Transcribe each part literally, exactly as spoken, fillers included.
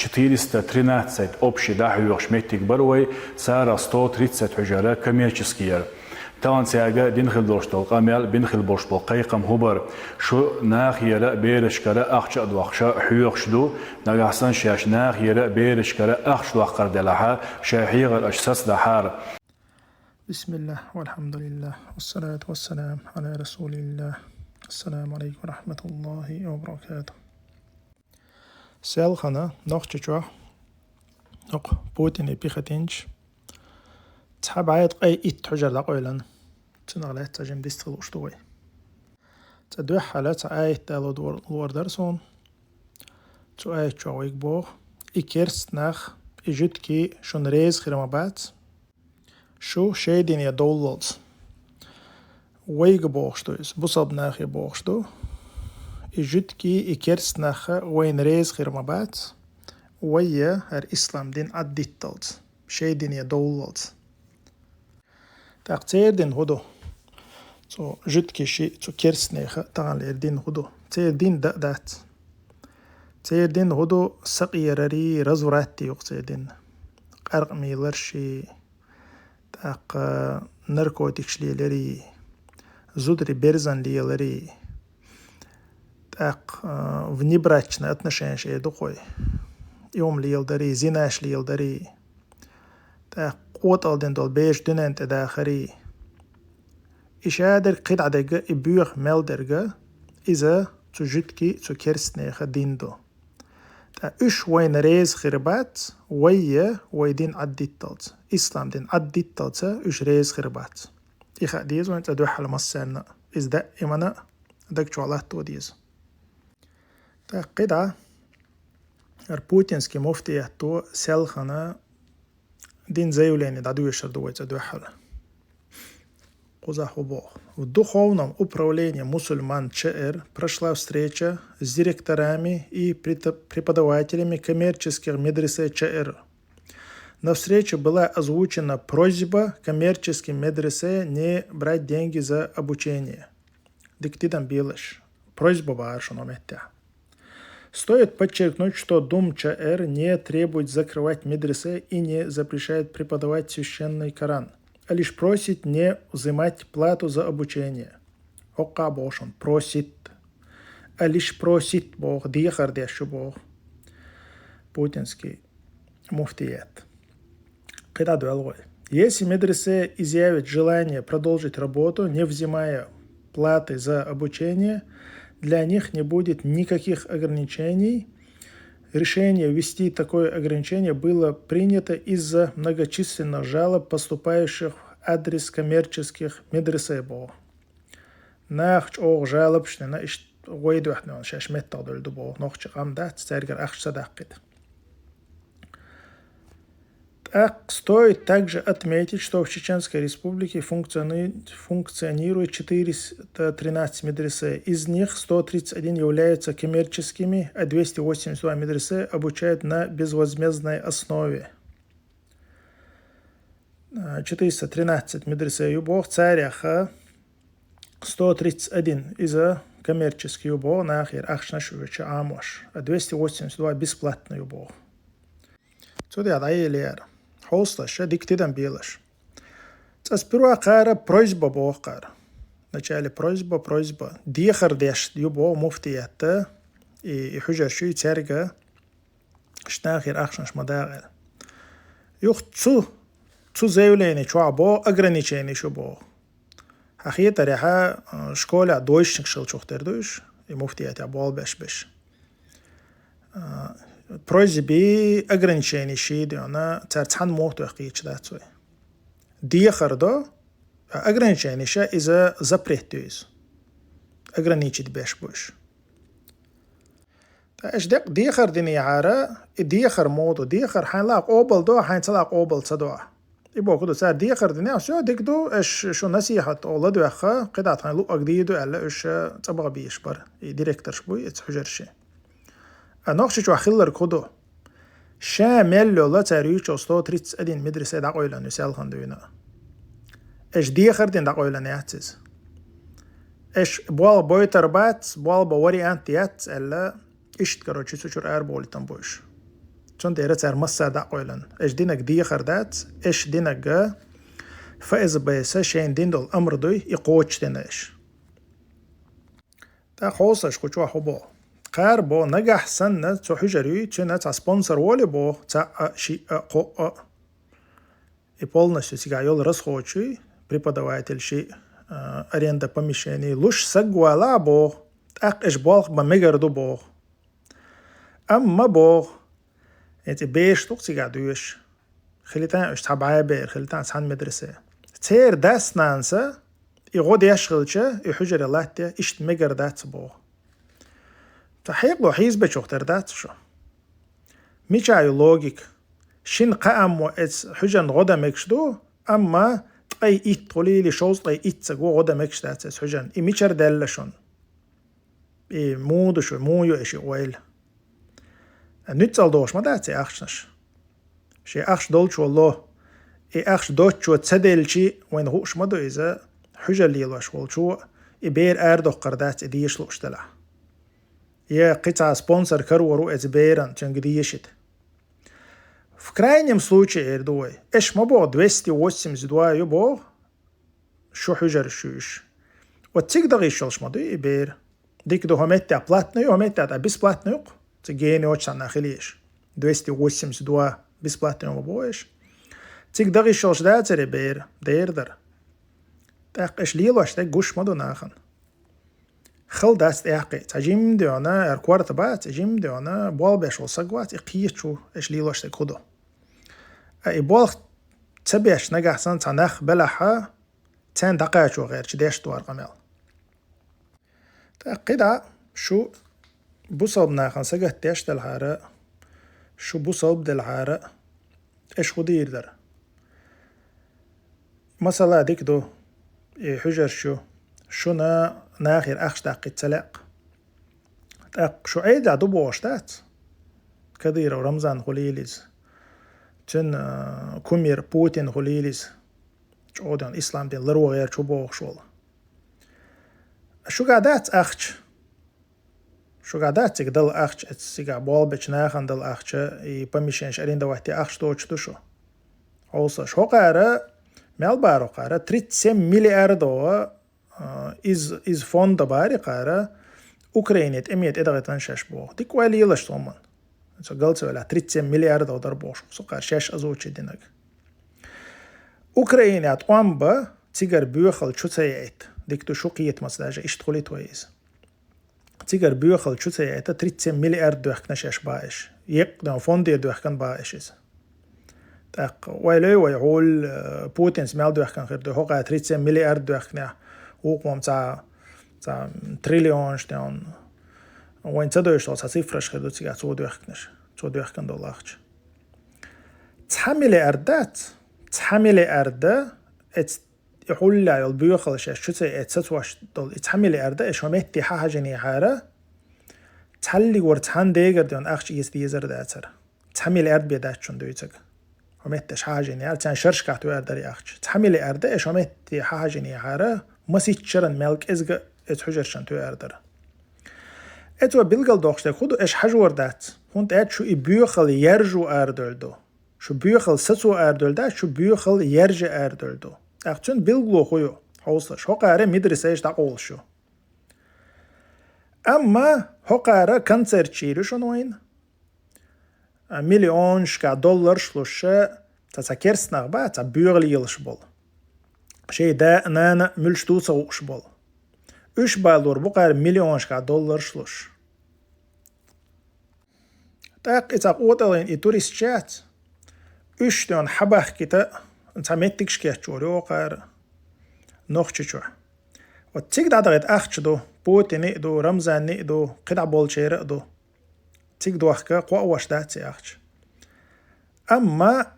Четыреста тринадцать общий дӀахьоьхуш меттиг бар вай, царах сто тридцать хьуьжар коммерческий яр. Тахана цаьрга дина хила долуш долу къамел, бина хила болуш болу кхайкхам хӀун бар? Шу нахера а, берашкара а ахча а доккхуш хьоьхуш ду, нагахь санна шаьш нахера а, берашкара а ахча доккхур делахь, шайн хьехар аша сацадахьара. بسم الله والحمد لله والصلاة والسلام على رسول الله. السلام عليكم ورحمة الله وبركاته. Селхана Нохчийчохь, хӀокху Путине пехотинча, цхьа бӀе ткъе итт хьуьжар дӀакъевлина. Цунах лаьцна жима дистхила лууш ду вай. Цкъа дуьххьара цхьа аят дало лор-, лор дара суна. Цу аят чохь вайга боху: «И керст нах, и жуьгтий шуна реза хир ма бац, шу шайн дине довллалц». Вайга бохуш ду иза, бусалба нахе бохуш ду. И жуьгтий, и керст нах вайна реза хир ма бац, вай я хӀара ислам дин Ӏаддитталц, шайн дине довллалц. ТӀаккха церан дин хӀун ду? Цу жуьгтийн, цу керстанехан таханлера дин хӀун ду? Церан дин дан а дац. Церан дин хӀун ду? Сакъерарий, развратий ю-кх церан дин. Къаркъа мийларший, тӀаккха наркотикаш леларий, зударий берзан леларий, тӀаккха, а, внебрачные отношенеш эр ду-кх вай, и хӀума леладарий, зинаш леладарий, тӀаккха къотӀалдина долу бераш дуьнен тӀе дахарий. И шадерг кхидӀа дерг, и боьха мел дерг, иза цу жуьгтийн, цу керстанехан дин ду. Ткъа уьш вайна реза хир бац, вай я вай дин Ӏаддитталц, ислам дин Ӏаддитталца уьш реза хир бац. И хаа деза вайн цкъа дуьххьара массарна а, иза даимана а даг чохь латто деза. ТӀаккха кхидӀа хӀара путинский муфтиято селхана дина заявление дӀадоьшур ду вай цкъа дуьххьара. Кхузахь хӀун боху: «В духовном управлении мусульман ЧР прошла встреча с директорами и преподавателями коммерческих медресе ЧР. На встрече была озвучена просьба коммерческим медресе не брать деньги за обучение». Дика тидам белаш. Просьба бахара шуна меттехь. Стоит подчеркнуть, что Дум ЧР не требует закрывать медресе и не запрещает преподавать священный Коран, а лишь просит не взимать плату за обучение. ХӀокху боху шуна, просит. А лишь просит боху, дехар деш ю боху путинский муфтият. КхидӀа доьлла вай. Если медресе изъявит желание продолжить работу, не взимая платы за обучение, для них не будет никаких ограничений. Решение ввести такое ограничение было принято из-за многочисленных жалоб, поступающих в адрес коммерческих медресе боху. Наха чӀогӀа жалобаш дина, иштта гӀой дуьхьа шаьш меттах долу ду боху, нохчийн къам дац, цаьргара ахча ца даккхийта. ТӀаккха стоит также отметить, что в Чеченской Республике функциони-, функционирует четыреста тринадцать медресе, из них сто тридцать один являются коммерческими, а двести восемьдесят два медресе обучают на безвозмездной основе. Четыреста тринадцать медресе ю боху, царех сто тридцать один иза коммерческий ю боху, нахера ахчанаш а оьцуш Ӏамош, а двести восемьдесят два бесплатно ю боху. Цу тӀехь дӀаелира. Хьовсалаш, дика тидам белаш. Цкъа сперва кхара просьба боху кхара. Вначале просьба, просьба. Дехар деш ю боху муфтиятта, и, и хьуьжарший цаьрга, иштта нахера ахчанаш ма дакъа аьлла. Юха цу, цу заявлени чохь боху, ограниченеш ю боху. Хьан хетарехь, а, школехь двоечникаш хиллачух тера ду уьш, и муфтиятехь болх беш берш. А, просьбий, ограниченеший дуьйна, цара цхьана муха тоьхна кхеташ дац вай. Дехар до, а ограниченеш, иза запрет ю иза. Ограничить беш бу уьш. Ткъа аша декъ дехар динехьара, и дехар муха ду, дехар хьайна лаахь къобал до, хьайна ца лаахь къобал ца до. И боху ду, цара дехар динехь, всё, дика ду, аша шу насихьат олу ладоьгӀна, кхидӀа тхайн луъург дийр ду аьлла, уьш цӀа баха безаш бара, и директорш буй, и цу хьуьжарший. А Нохчийчохь хилларг хӀун ду? Ша мел йолу цара юьйцучу сто тридцать один медресе дӀакъевлина ю селхана дуьйна. Аша дехар дина дӀакъевлина яц иза. Аша болх бойтар бац, болх бан вариант яц аьлла, иштта, короче, цу чуьра арабовлийтина бу уьш. Цундела цара массара дӀакъойлина. Эш динаг дехар дац, эш динага ФСБ-с шайна дина долу амр дуй, и кхочушдина эш. ТӀаккха хьовсаш кху чохь хӀун боху? Кхара боху, нагахь санна цу хьуьжар юй, цуьнан цхьа спонсор волий боху, цхьаъ а, шиъ а, кхоъ а. И полностью цигахь йолу расходчуй, преподаватель шиъ, а, аренда помещений луш саг валахь боху, тӀаккха эш болх бан мегар ду боху. Амма боху, эци беш ду-кх цигахь доьшуш. Хилита уьш цхьа бӀе бер, хилита цхьана медресе. Церан дас-нанас и гӀо деш хилча, и хьуьжаре латта иштта мегар дац боху. Ца хьекъало хьийзабечух тера дац шу. Мича ю логика? Шина кхааммо эцу хьуьжарна гӀо дан мегаш ду, амма ткъе итт гӀулийли шовзткъе итт саг ву гӀо дан мегаш дац эцу хьуьжарна. И мичара даьлла шуна? И муха ду шу, муха ю и ши ойла? Нуьцкъала дохуш ма дац и ахчанаш. Шен ахча долчо ло. И ахча доцчо ца делчи, вайна хууш ма ду иза, хьуьжар лелош волчо, и бер арадоккхур дац и деша лууш делахь. Я кхин цхьа спонсор карор ву эцу беран, цуьнга дешита. В крайнем случае, эр ду вай, эш ма боху двести восемьдесят два ю боху, шу хьуьжарш ю уьш. Вот цига даха йиш йолуш ма дуй и бер. Дика ду, хӀо меттехь платный ю, хӀо меттехь тӀа бесплатный ю-кх. Цига гена йоцу санна хила езаш. Двести восемьдесят два бесплатный ю ма боху эш. Цига даха йиш йолуш дацара и бер, дера дара. ТӀаккха эш лелош дерг гуш ма ду нахана. Хала дац тӀаккха и. Цхьа жимма а доьгӀна, эр корта бац, и жимма а доьгӀна, болх беш волу саг вац, и кхечу эш лелош дерг хӀун ду. Ткъа и болх ца беш нагахь санна цхьа нах белахь, царна дӀакхачо гӀерташ деш дара къамел. ТӀаккха кхидӀа шу бусалба нахана сагатдеш делахьара, шу бусалба делахьара, эш хӀун дийр дара? Масала дика ду, и хьуьжарш ю, шуна нахера ахча даккхийта ца лаьа. ТӀаккха шу Ӏедал ду бохуш дац? Кадыров Рамзан хуьлийла иза. Цуьнан, а, кумир Путин хуьлийла иза. ЧӀогӀа ден ислам дин ларван гӀерташ ву бохуш волу. Шуьгахь дац ахча? Шуьгахь дац цига дала ахча, эцу цигахь болх бечу нахана дала ахча, и помещенаш арендовать де ахча доцуш ду шу? Хьовсаш, хӀокхара, мел бара хӀокхара, тридцать семь миллиардов, а, из, из фонда бара хӀокхара, Украине тӀеме тӀедахийтина шаьш боху. Дика ойла елаш цу хӀуманна. Цо гал ца велахь, тридцать семь миллиардов дара бохуш, со кхара шаьш озвучить динарг. Украинехь тӀом бан, цигара боьхалла чу ца яийта. Дика ду, шу кхетамца даже иштта хуьлийта вай иза. Цигара боьхалла чу ца яийта, тридцать семь миллиард доьхкина шаьш боху эш. Еккъа фондера доьхкина боху эш иза. ТӀаккха ойла йой вай, хьуьлла, э, Путинца мел доьхкина хир ду, хӀокхара тридцать семь миллиард доьхкинехь, вукхо-м цхьа, цхьа триллионаш тӀе. Вайна ца девзаш долу цхьа цифраш хир ду цигахь цо доьхкинарш, цо доьхкина долу ахча. Цхьа миллиард дац, цхьа миллиард, эц-, и хьуллехь йолу боьхалла шаьш чу ца яийта сацош долу и цхьа миллиард, эш хӀо метте хьахьажийнехьара, цхьаллиг вара цхьана дегара ден ахча эца дезар дацара. Цхьа миллиард бен дац шуна дуьйцург. ХӀо метте эш хьахьажийнехьара, царна шерашкахь тоьар дара и ахча. Цхьа миллиард эш хӀо метте хьахьажийнехьара, масийтта шеран мел кӀезга эцу хьуьжаршна тоьар дара. Эцо билгал доккхуш дерг хӀун ду, эш хьажор дац, хӀунда аьлча шу и боьхалла яржо арадевлла ду. Шу боьхалла сацо арадевлла дац, шу боьхалла яржа арадевлла ду. ТӀаккха цуьнан билгало хӀун ю, хьовсалаш, хӀокхара медресеш дӀакъовлуш ю. Амма хӀокхара концерт чийр ю шуна вайна. А, миллионашкахь долларш луш, цхьа, цхьа керста нах бац, цхьа боьха лелаш болу. Шайн да а, нана а муьлш ду ца хууш болу. Уьш балор бу кхара миллионашкахь долларш луш. ТӀаккха и цхьа къотӀалгӀина и туристаш яц, уьш тӀе хьабахкийта, цхьа меттигаш кечвор ю кхара Нохчийчохь. Вот цига дӀадахийта ахча ду, Путина а ду, Рамзана а ду, кхидӀа болчеран а ду. Цига дохка кхоъ а ваш дац и ахча. Амма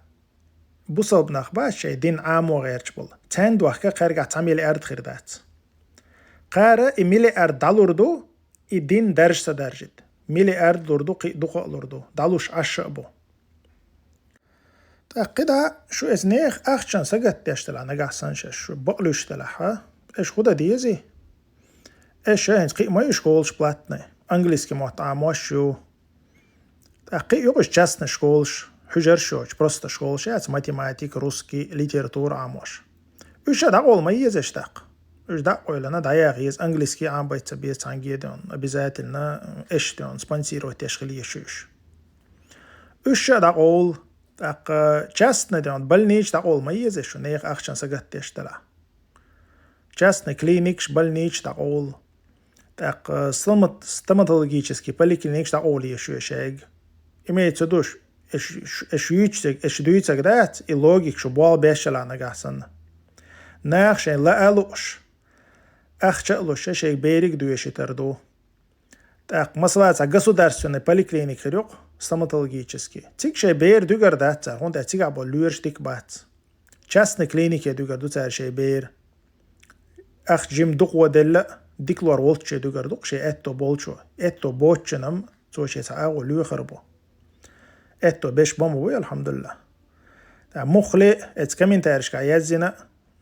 бусалба нах бац шайн дин Ӏамо гӀерташ болу. Царна дохка кхаргахь цхьа миллиард хир дац. Кхара и миллиард дӀалур ду, и дин даржа ца даржийта. Миллиард лур ду, кхин а дукха а лур ду. ДӀалуш Ӏаш а бу. ТӀаккха кхидӀа шу эцу нехан ахчанна сагатдеш делахь нагахь санна шаьш, шу бакълуьйш делахь, а? Эш хӀун дан дезий? Эш хӀинца кхин а ма ю школаш платный, английский мотт Ӏамош ю. ТӀаккха кхы а ю-кх уьш частный школаш, хьуьжарш йоцуш, просто школаш яц, математика, русский, литература Ӏамош. Уьш а дӀакъовла ма еза уьш тӀаккха. Уьш дӀакъовлина, дӀаяха еза, английский Ӏамабайта ца беза цхьаьнгге а ден, обязательно эшш а ден, спонсировать деш хила еза уьш. Уьш а дӀакъовла, тӀаккха частный ден, больничаш дӀакъовла ма еза уьш, нехан ахчанна сагатдеш делахь. Частный клиникаш, больничаш дӀакъовла. ТӀаккха стомат-, стоматологический поликлиникаш дӀакъовла еза шоай шайга. Имеется в виду, ш-, ш-, ш-, ш-, юьйцург, ш-, дуьйцург дац, и логика шу болх беш а нагахь санна. Наха шайн лаа а лууш, ахча а луш, шайн берига доьшуьйтур ду. ТӀаккха, масала, цхьа государственный поликлиника хир ю-кх, стоматологический. Цига шайн бер дуьгур дац цара, хӀунда аьлча цигахь болу лоьраш дика бац. Частный клинике дуьгур ду цара шайн бер. Ахча жима дукха делла а, дика лор волччо дуьгур ду-кх шайн аьтто болчо. Аьтто боцучунна-м цо шен цхьа агӀо лоьхур бу. Аьтто беш бан ма буй, алхьамдулиллахӀ. ТӀаккха муххале а, эцу комментаришкахь яздина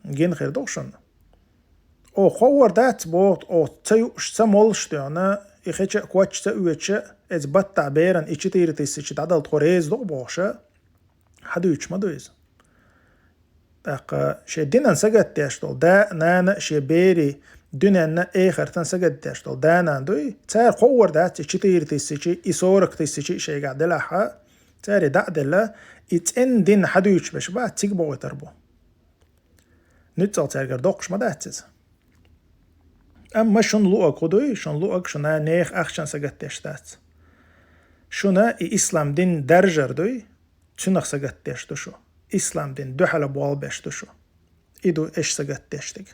а, гина хир ду-кх шуна. Оха ховр дац, боху, оха ца юуш, ца молуш а ден, и хеча а, кочча ца оьцуш а, эцу баттахь беран и четыре тысячи дӀадала тхо реза ду-кх бохуш а, хьадуьйцуш ма ду иза. ТӀаккха шен динан сагатдеш долу да а, нана а, шен берийн дуьненна а, эхартана сагатдеш долу да-нана дуй, цара ховр дац и четыре тысячи, и сорок тысячи шайгахь делахь а, цара и дӀа а делла, и цӀена дин хьадуьйцуш берш бац, цига бохуьйтур бу. Нуьцкъала цаьргара доккхуш ма дац иза. Амма шуна луъург хӀун дуй, шуна луъург шуна нехан ахчанна сагатдеш дац. Шуна и ислам дин даржар дуй, цуьнах сагатдеш ду шу. Ислам дин дуьхьал болх беш ду шу. И ду эш сагатдеш дерг.